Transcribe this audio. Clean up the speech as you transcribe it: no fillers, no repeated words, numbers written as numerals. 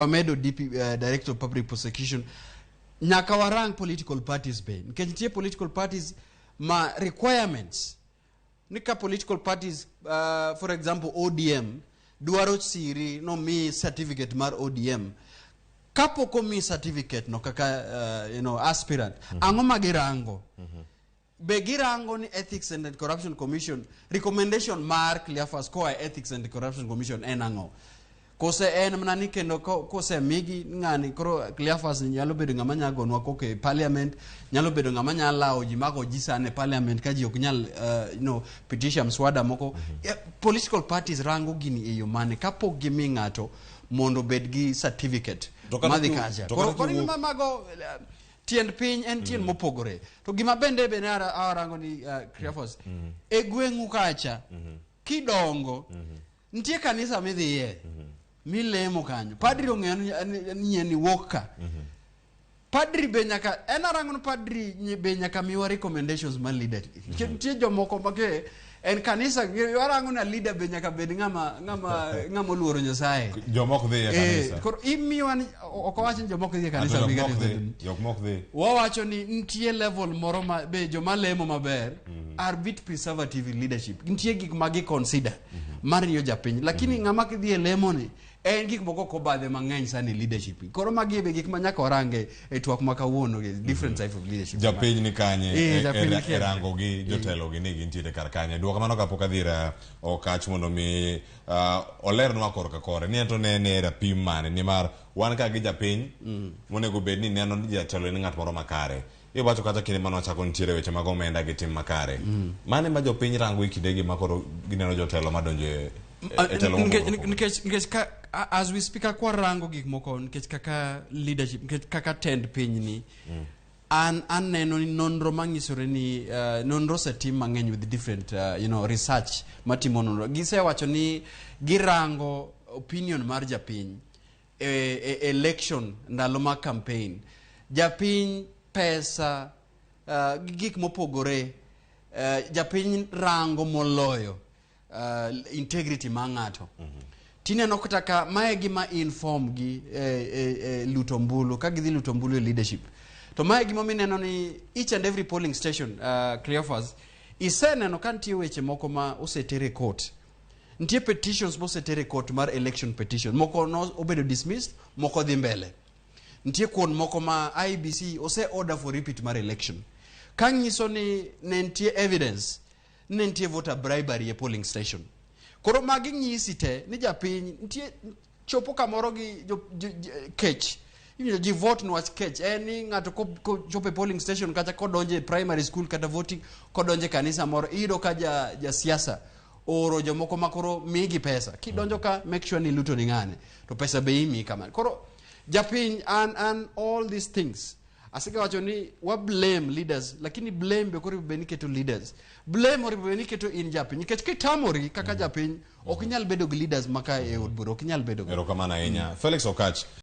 Wamedo DP, Director of Public Prosecution, nyaka warang political parties be, nikech nitie political parties ma requirements ni ka political parties, for example ODM dwaro siri nomiyi certificate mar ODM. Kapok omiyi certificate no kaka aspirant, ang'o ma girango? Be girango ni Ethics and Corruption Commission recommendation mar Cleophas koa e Ethics and Corruption Commission en ang'o? Kose en mana ni kendo kosemigi ng'ani, koro Cleophas ni nyalo bedo ng'ama nyalo gonwa koko e parliament, nyalo bedo ng'ama nyalo lawo ji mago ji sane e parliament ka ji ok nyal pitisha mswada moko. Political parties rango gini e yo mane kapok gimi ng'ato mondo obed gi certificate To kata madhi kacha? To Koro kata koro mago tiend piny en tiend mopogore. To gima bende bende arango ni Cleophas, e gweng'u kacha kidongo nitie kanisa midhiye milemo kanyo, padri ong'eyo ni ni wuok ka padri be nyaka en arango ni padri be nyaka miwa recommendations mar leader. Nitie jomoko ma ke en kanisa arango na leader be nyaka bed ng'ama oluoro Nyasaye. Jomok dhi e kanisa. Koro imiwa ni ok owach ni jomoko dhi e kanisa. Ato Biga jok mok dhi. dhi, jok mok dhi. Wawacho ni nitie level moro ma be joma lemo maber are bit preservative in leadership. Nitie gik ma gi consider mar ng'iyo japiny, lakini ng'ama kidhi e lemo ni en gik moko ok obadhe mang'eny sana e leadership. Koro magi be gik ma nyaka warange e twak ma kawuono, different type of leadership. Japiny ni kanye? Japiny ni e kanye. Rango gi jotelo gi ni gintiere kar kanye? Duoka mano kapok adhi ir Okach mondo mi olernwa korka kore ni ento ne ne rapim mane, nimar wan ka gi japiny monego bed ni neno ni jatelo en ng'at moro makare. Iwacho kata kinde mane wachako nitiere weche mag omenda gi tim makare. Mane ma jopiny rango e kindegi ma koro gineno jotelo madonjo e telo mopogore opogore? Nikech ka as we speak, ka warango gik moko, nikech kaka leadership, nikech kaka tend piny ni an aneno ni nonro manyisore ni nonro osetim mang'eny with different research matimo nonro, gisewacho ni girango opinion mar japiny e election, ndalo mag campaign, japiny, pesa, gi gik mopogore, japiny rango moloyo integrity mar ng'ato. Tineno kata ka mae gima inform gi e luto ombulu, ka gidhi luto ombulu e leadership. To mae gima mineno ni each and every polling station, Cleophas, iseneno ka nitie weche moko ma oseter e court, nitie petitions moseter e court mar election petition, moko no obedo dismissed, moko dhi mbele. Nitie kuond moko ma IEBC ose order for repeat mar election ka nyiso ni ne nitie evidence ne nitie voter bribery e polling station. Koro magi nyisi te ni japiny nitie chopo kamoro gi kech. Iwinjo ji vote niwach kech en ni ng'ato kochopo e polling station kata kodonjo e primary school kata voting, kodonjo e kanisa moro, iyudo ka ja siasa ooro jomoko ma koro migi pesa, kidonjo ka make sure ni iluto ni ng'ane to pesa be imiyi kamano. Koro japiny an all these things asega wacho ni wa blame leaders, lakini blame be koro bed ni keto leaders, blame oripo bed ni keto in japiny, nikech kitamori kaka japiny ok inyal bedo gi leaders maka e od bura, ok inyal bedo go. Erokamano ahinya, Felix Okach.